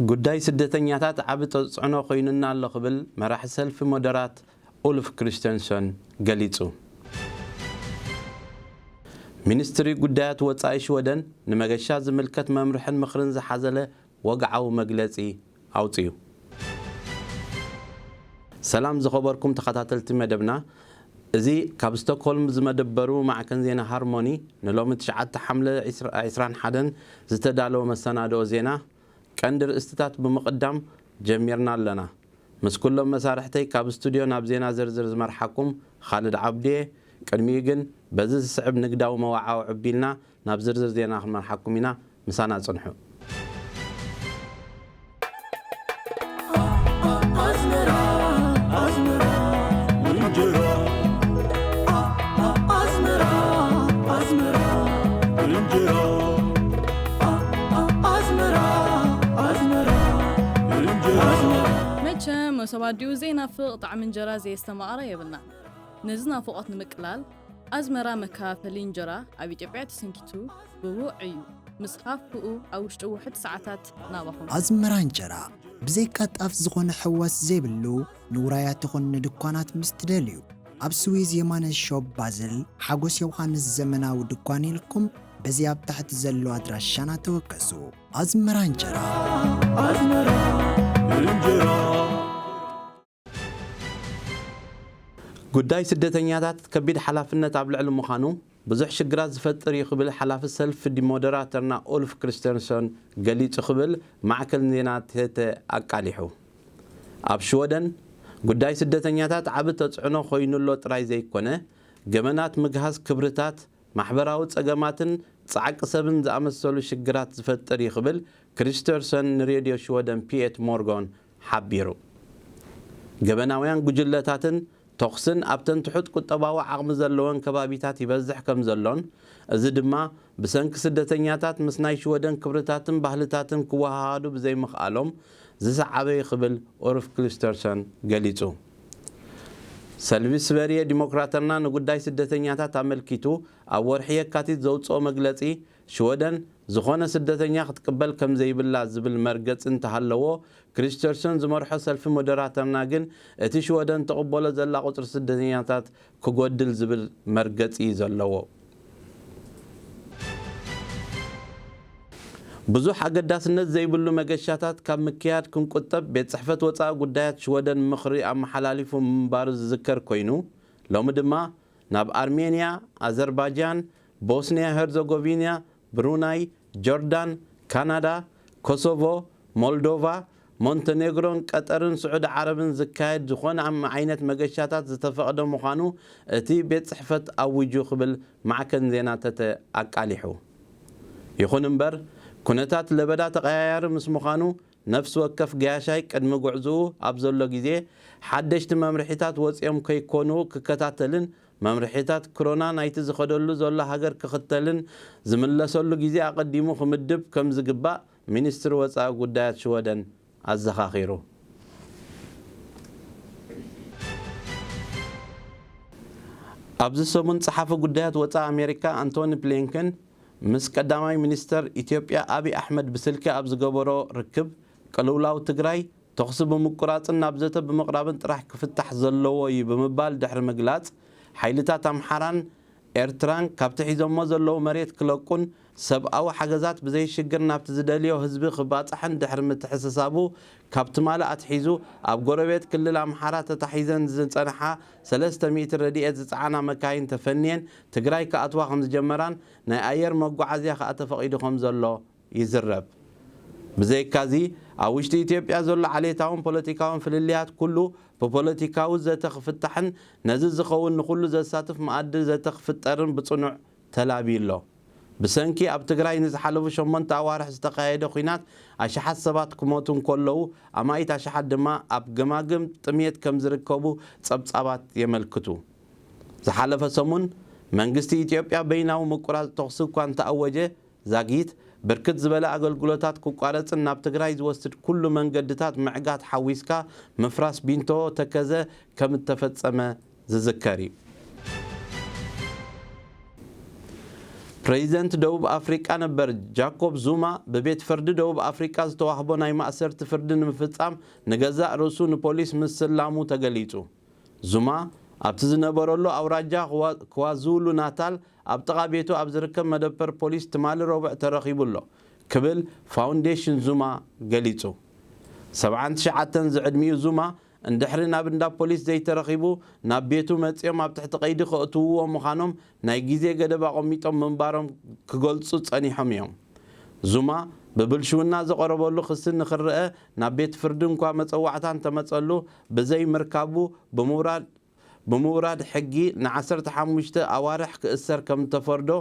ጉዳይ ስደተኛታት ዓቢ ተጽዕኖ ኮይኑና ኣሎ ክብል መራሒ ሰልፊ ሞደራት ኡልፍ ክሪስተንሰን ገሊጹ። ሚኒስትሪ ጉዳያት ወጻኢ ሽወደን ንመገሻ ዝምልከት መምርሕን ምኽርን ዝሓዘለ ወግዓዊ መግለጺ ኣውጺኡ። ሰላም ዝኸበርኩም ተኸታተልቲ መደብና፣ እዚ ካብ ስቶክሆልም ዝመደበሩ ማዕከን ዜና ሃርሞኒ ንሎሚ ትሽዓተ ሓምለ ዕስራን ሓደን ዝተዳለወ መሰናድኦ ዜና ቀንዲ ርእስትታት ብምቕዳም ጀሚርና ኣለና። ምስ ኩሎም መሳርሕተይ ካብ ስቱድዮ ናብ ዜና ዝርዝር ዝመርሓኩም ኻልድ ዓብዱየ። ቅድሚኡ ግን በዚ ዝስዕብ ንግዳዊ መዋዕዓዊ ዕቢልና ናብ ዝርዝር ዜና ክንመርሓኩም ኢና። ምሳና ጽንሑ። ኣስመራ፣ ኣስመራ፣ እንጀራ። ኣስመራ፣ ኣስመራ፣ እንጀራ። ኣስመራ፣ ኣስመራ፣ እንጀራ። መቸም መሶብ ኣዲኡ ዘይናፍቕ ጣዕሚ እንጀራ ዘየስተማቕረ የብልናን። ነዚ ናፍቖት ንምቅላል፣ ኣዝመራ መከፋፈሊ እንጀራ ኣብ ኢትዮጵያ ተሰንኪቱ ብውዕ እዩ። ምስ ሃፍኡ ኣብ ውሽጢ ውሑድ ሰዓታት ናባኹም። ኣዝመራ እንጀራ ብዘይካ ጣፍ ዝኾነ ሕዋስ ዘይብሉ፣ ንውራያት ይኹን ንድኳናት ምስ ትደልዩ፣ ኣብ ስዊዝ የማነ ሾፕ ባዝል፣ ሓጎስ ዮውሃንስ ዘመናዊ ድኳን ኢልኩም በዚ ኣብ ታሕቲ ዘሎ ኣድራሻና ተወከሱ። ኣዝመራ እንጀራ። ኣዝመራ እንጀራ። ጉዳይ ስደተኛታት ከቢድ ሓላፍነት ኣብ ልዕሊ ምዃኑ፣ ብዙሕ ሽግራት ዝፈጥር እዩ ክብል ሓላፊ ሰልፊ ዲሞደራተርና ኡልፍ ክሪስተንሰን ገሊጹ ክብል ማዕከን ዜና ቴተ ኣቃሊሑ። ኣብ ሽወደን፣ ጉዳይ ስደተኛታት ዓቢ ተጽዕኖ ኮይኑሎ ጥራይ ዘይኮነ፣ ገበናት ምግሃስ ክብርታት፣ ማሕበራዊ ጸገማትን ጻዕቂ ሰብን ዝኣመሰሉ ሽግራት ዝፈጥር እዩ ክብል ክሪስተርሰን ንሬድዮ ሽወደን ፒኤት ሞርጎን ሓቢሩ። ገበናውያን ጉጅለታትን ተኹስን ኣብተን ትሑት ቁጠባዊ ዓቕሚ ዘለወን ከባቢታት ይበዝሕ ከም ዘሎን፣ እዚ ድማ ብሰንኪ ስደተኛታት ምስ ናይ ሽወደን ክብርታትን ባህልታትን ክወሃሃዱ ብዘይምኽኣሎም ዝሰዓበ እዩ ክብል ኡልፍ ክሪስተርሰን ገሊጹ። ሰልቪ ስቨርየ ዲሞክራተርና ንጉዳይ ስደተኛታት ኣመልኪቱ ኣብ ወርሒ የካቲት ዘውጽኦ መግለጺ፣ ሽወደን ዝኾነ ስደተኛ ክትቅበል ከም ዘይብላ ዝብል መርገጺ እንተሃለዎ፣ ክሪስተርሰን ዝመርሖ ሰልፊ ሞደራተርና ግን እቲ ሽወደን ትቕበሎ ዘላ ቁጽሪ ስደተኛታት ክጎድል ዝብል መርገጺ እዩ ዘለዎ። ብዙሕ ኣገዳስነት ዘይብሉ መገሻታት ካብ ምክያድ ክንቁጠብ ቤት ጽሕፈት ወጻኢ ጉዳያት ሽወደን ምኽሪ ኣመሓላሊፉ ምንባሩ ዝዝከር ኮይኑ፣ ሎሚ ድማ ናብ ኣርሜንያ፣ ኣዘርባጃን፣ ቦስንያ ሄርዘጎቪና፣ ብሩናይ፣ ጆርዳን፣ ካናዳ፣ ኮሶቮ፣ ሞልዶቫ፣ ሞንተኔግሮን ቀጠርን ስዑዲ ዓረብን ዝካየድ ዝኾነ ኣም-፣ ዓይነት መገሻታት ዝተፈቕደ ምዃኑ እቲ ቤት ጽሕፈት ኣዊጁ ክብል ማዕከን ዜና ተተ ኣቃሊሑ። ይኹን እምበር፣ ኩነታት ለበዳ ተቐያያሪ ምስ ምዃኑ፣ ነፍሲ ወከፍ ገያሻይ ቅድሚ ጉዕዝኡ ኣብ ዘሎ ግዜ ሓደሽቲ መምርሒታት ወጺኦም ከይኮኑ ክከታተልን መምርሒታት ክሮና ናይቲ ዝኸደሉ ዘሎ ሃገር ክኽተልን ዝምለሰሉ ግዜ ኣቐዲሙ ክምድብ ከም ዝግባእ ሚኒስትሪ ወጻኢ ጉዳያት ሽወደን ኣዘኻኺሩ። ኣብዚ ሰሙን ጸሓፊ ጉዳያት ወጻኢ ኣሜሪካ ኣንቶኒ ብሊንከን ምስ ቀዳማይ ሚኒስተር ኢትዮጵያ ኣብይ ኣሕመድ ብስልኪ ኣብ ዝገበሮ ርክብ፣ ቅልውላው ትግራይ ተኹሲ ብምቁራጽን ናብ ዘተ ብምቕራብን ጥራሕ ክፍታሕ ዘለዎ እዩ ብምባል ድሕሪ ምግላጽ፣ ሓይልታት ኣምሓራን ኤርትራን ካብቲ ሒዞሞ ዘለዉ መሬት ክለቁን ሰብኣዊ ሓገዛት ብዘይ ሽግር ናብቲ ዝደልዮ ህዝቢ ክባጻሕን ድሕሪ ምትሕስሳቡ፣ ካብ ትማሊ ኣትሒዙ ኣብ ጎረቤት ክልል ኣምሓራ ተታሒዘን ዝጸንሓ ሰለስተ ሚእቲ ረድኤት ዝጸዓና መካይን ተፈንየን ትግራይ ክኣትዋ ከም ዝጀመራን ናይ ኣየር መጓዓዝያ ከኣ ተፈቒዱ ከም ዘሎ ይዝረብ። ብዘይካዚ፣ ኣብ ውሽጢ ኢትዮጵያ ዘሎ ዓሌታውን ፖለቲካውን ፍልልያት ኩሉ ብፖለቲካዊ ዘተ ክፍታሕን ነዚ ዝኸውን ንኹሉ ዘሳትፍ መኣዲ ዘተ ክፍጠርን ብጽኑዕ ተላብዩ ኣሎ። ብሰንኪ ኣብ ትግራይ ንዝሓለፉ ሸሞንተ ኣዋርሕ ዝተኻየደ ኲናት ኣሽሓት ሰባት ክሞቱ እንከለዉ፣ ኣማኢት ኣሽሓት ድማ ኣብ ገማግም ጥሜት ከም ዝርከቡ ጸብጻባት የመልክቱ። ዝሓለፈ ሰሙን መንግስቲ ኢትዮጵያ በይናዊ ምቁራጽ ተኹሲ እኳ እንተኣወጀ፣ ዛጊት ብርክት ዝበለ ኣገልግሎታት ክቋረጽን ናብ ትግራይ ዝወስድ ኩሉ መንገድታት ምዕጋት ሓዊስካ ምፍራስ ቢንቶ ተከዘ ከም እተፈጸመ ዝዝከር እዩ። ፕሬዚደንት ደቡብ ኣፍሪቃ ነበር ጃኮብ ዙማ ብቤት ፍርዲ ደቡብ ኣፍሪቃ ዝተዋህቦ ናይ ማእሰርቲ ፍርዲ ንምፍጻም ንገዛእ ርእሱ ንፖሊስ ምስላሙ ተገሊጹ። ዙማ ኣብቲ ዝነበረሉ ኣውራጃ ክዋ-፣ ክዋዙሉ ናታል ኣብ ጥቓ ቤቱ ኣብ ዝርከብ መደበር ፖሊስ ትማሊ ረቡዕ ተረኺቡ ኣሎ ክብል ፋውንዴሽን ዙማ ገሊጹ። ሰብዓን ትሽዓተን ዝዕድሚኡ ዙማ እንድሕሪ ናብ እንዳ ፖሊስ ዘይተረኺቡ ናብ ቤቱ መጺኦም ኣብ ትሕቲ ቀይዲ ከእትውዎ ምዃኖም ናይ ግዜ ገደብ ኣቐሚጦም ምንባሮም ክገልጹ ጸኒሖም እዮም። ዙማ ብብልሽውና ዝቐረበሉ ክሲ ንኽረአ ናብ ቤት ፍርዲ እንኳ መጸዋዕታ እንተመጸሉ ብዘይምርካቡ ብምውራድ ብምውራድ ሕጊ ን ዓሰርተ ሓሙሽተ ኣዋርሕ ክእሰር ከም ዝተፈርዶ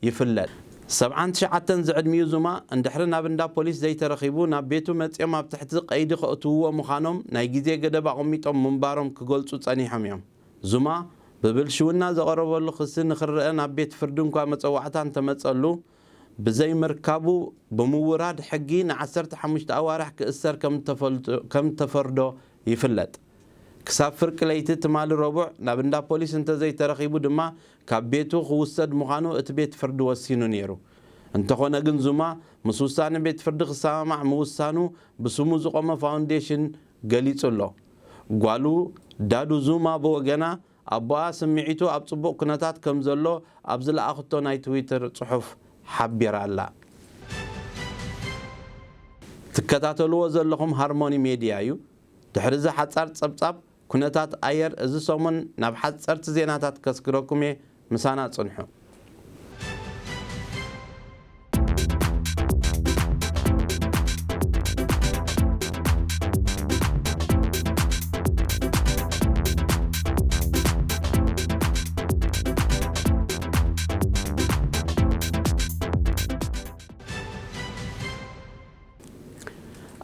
ይፍለጥ። ሰብዓን ትሽዓተን ዝዕድሚኡ ዙማ እንድሕሪ ናብ እንዳ ፖሊስ ዘይተረኺቡ ናብ ቤቱ መጺኦም ኣብ ትሕቲ ቀይዲ ከእትውዎ ምዃኖም ናይ ግዜ ገደብ ኣቐሚጦም ምንባሮም ክገልጹ ጸኒሖም እዮም። ዙማ ብብልሽውና ዝቐረበሉ ክሲ ንኽረአ ናብ ቤት ፍርዲ እንኳ መጸዋዕታ እንተመጸሉ ብዘይምርካቡ ብምውራድ ሕጊ ን ዓሰርተ ሓሙሽተ ኣዋርሕ ክእሰር ከም ተፈልጡ-፣ ከም ተፈርዶ ይፍለጥ። ክሳብ ፍርቂ ለይቲ ትማሊ ረቡዕ ናብ እንዳ ፖሊስ እንተዘይተረኺቡ ድማ ካብ ቤቱ ክውሰድ ምዃኑ እቲ ቤት ፍርዲ ወሲኑ ነይሩ። እንተኾነ ግን ዙማ ምስ ውሳነ ቤት ፍርዲ ክሰማማዕ ምውሳኑ ብስሙ ዝቖመ ፋውንዴሽን ገሊጹ ኣሎ። ጓሉ ዳዱ ዙማ ብወገና ኣቦኣ ስምዒቱ ኣብ ጽቡቕ ኩነታት ከም ዘሎ ኣብ ዝለኣኽቶ ናይ ትዊተር ጽሑፍ ሓቢራ ኣላ። ትከታተልዎ ዘለኹም ሃርሞኒ ሜድያ እዩ። ድሕሪ እዚ ሓጻር ጸብጻብ ኩነታት ኣየር እዚ ሰሙን ናብ ሓጸርቲ ዜናታት ከስግረኩም እየ። ምሳና ጽንሑ።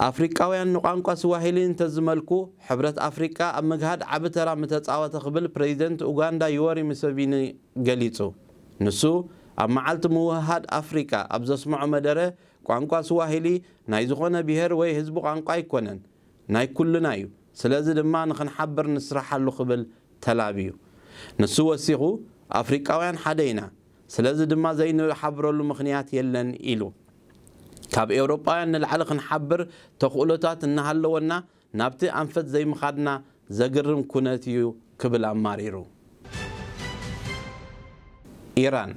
ኣፍሪቃውያን ንቋንቋ ስዋሂሊ እንተዝመልኩ፣ ሕብረት ኣፍሪቃ ኣብ ምግሃድ ዓቢ ተራ ምተጻወተ ክብል ፕሬዚደንት ኡጋንዳ ዮወሪ ሙሰቪኒ ገሊጹ። ንሱ ኣብ መዓልቲ ምውህሃድ ኣፍሪቃ ኣብ ዘስምዖ መደረ፣ ቋንቋ ስዋሂሊ ናይ ዝኾነ ብሄር ወይ ህዝቢ ቋንቋ ኣይኮነን፣ ናይ ኩልና እዩ። ስለዚ ድማ ንኽንሓብር ንስራሓሉ ክብል ተላብዩ። ንሱ ወሲኹ፣ ኣፍሪቃውያን ሓደ ኢና፣ ስለዚ ድማ ዘይንሓብረሉ ምኽንያት የለን ኢሉ። ካብ ኤውሮጳውያን ንላዕሊ ክንሓብር ተኽእሎታት እናሃለወና ናብቲ ኣንፈት ዘይምኻድና ዘግርም ኩነት እዩ ክብል ኣማሪሩ። ኢራን።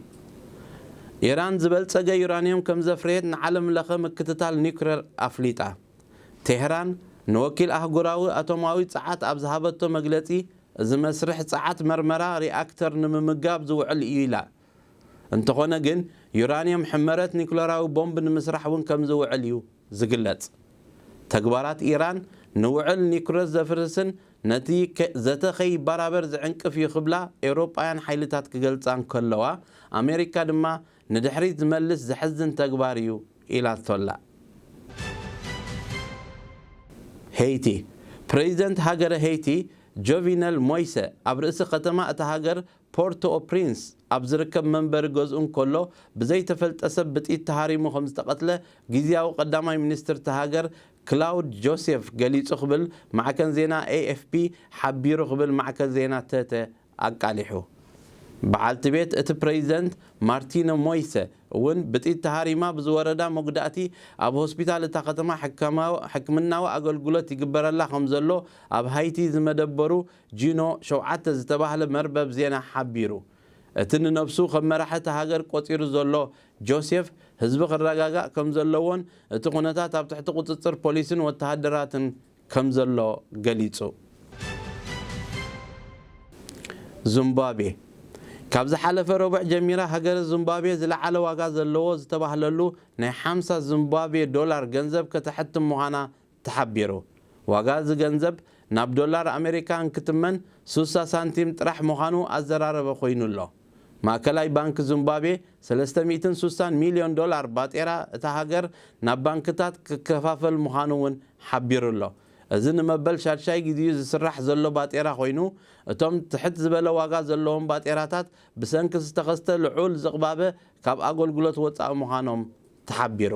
ኢራን ዝበልጸገ ዩራንየም ከም ዘፍረየት ንዓለም ለኸ ምክትታል ኒውክለር ኣፍሊጣ። ቴህራን ንወኪል ኣህጉራዊ ኣቶማዊ ጸዓት ኣብ ዝሃበቶ መግለጺ፣ እዚ መስርሕ ጸዓት መርመራ ሪኣክተር ንምምጋብ ዝውዕል እዩ ኢላ። እንተኾነ ግን፣ ዩራንየም ሕመረት ኒውክለራዊ ቦምብ ንምስራሕ እውን ከም ዝውዕል እዩ ዝግለጽ። ተግባራት ኢራን ንውዕል ኒውክለር ዘፍርስን ነቲ ከ-፣ ዘተ ከይበራበር ዝዕንቅፍ እዩ ክብላ ኤውሮጳውያን ሓይልታት ክገልጻ እንከለዋ፣ ኣሜሪካ ድማ ንድሕሪት ዝመልስ ዘሕዝን ተግባር እዩ ኢላቶ ኣላ። ሄይቲ። ፕሬዚደንት ሃገረ ሄይቲ ጆቪነል ሞይሰ ኣብ ርእሲ ከተማ እታ ሃገር ፖርት ኦ ፕሪንስ ኣብ ዝርከብ መንበሪ ገዝኡ እንከሎ ብዘይተፈልጠ ሰብ ብጥይት ተሃሪሙ ከም ዝተቐትለ ግዝያዊ ቀዳማይ ሚኒስትር እታ ሃገር ክላውድ ጆሴፍ ገሊጹ ክብል ማዕከን ዜና ኤ ኤፍ ፒ ሓቢሩ ክብል ማዕከን ዜና ተተ ኣቃሊሑ። በዓልቲ ቤት እቲ ፕሬዚደንት ማርቲነ ሞይሰ እውን ብጥይት ተሃሪማ ብዝወረዳ መጉዳእቲ ኣብ ሆስፒታል እታ ከተማ ሕክማዊ-፣ ሕክምናዊ ኣገልግሎት ይግበረላ ከም ዘሎ ኣብ ሃይቲ ዝመደበሩ ጂኖ ሸውዓተ ዝተባህለ መርበብ ዜና ሓቢሩ። እቲ ንነብሱ ከም መራሒ እታ ሃገር ቆጺሩ ዘሎ ጆሴፍ፣ ህዝቢ ክረጋጋእ ከም ዘለዎን እቲ ኩነታት ኣብ ትሕቲ ቁጽጽር ፖሊስን ወተሃደራትን ከም ዘሎ ገሊጹ። ዚምባብዌ። ካብ ዝሓለፈ ረቡዕ ጀሚራ ሃገረ ዚምባብዌ ዝለዓለ ዋጋ ዘለዎ ዝተባህለሉ ናይ ሓምሳ ዚምባብዌ ዶላር ገንዘብ ከተሕትም ምዃና ተሓቢሩ። ዋጋ እዚ ገንዘብ ናብ ዶላር ኣሜሪካ እንክትመን ሱሳ ሳንቲም ጥራሕ ምዃኑ ኣዘራረበ ኮይኑ ኣሎ። ማእከላይ ባንክ ዚምባብዌ ሰለስተ ሚእትን ሱሳን ሚልዮን ዶላር ባጤራ እታ ሃገር ናብ ባንክታት ክከፋፈል ምዃኑ እውን ሓቢሩ ኣሎ። እዚ ንመበል ሻድሻይ ግዜኡ ዝስራሕ ዘሎ ባጤራ ኮይኑ፣ እቶም ትሕት ዝበለ ዋጋ ዘለዎም ባጤራታት ብሰንኪ ዝተኸስተ ልዑል ዝቕባበ ካብ ኣገልግሎት ወጻኢ ምዃኖም ተሓቢሩ።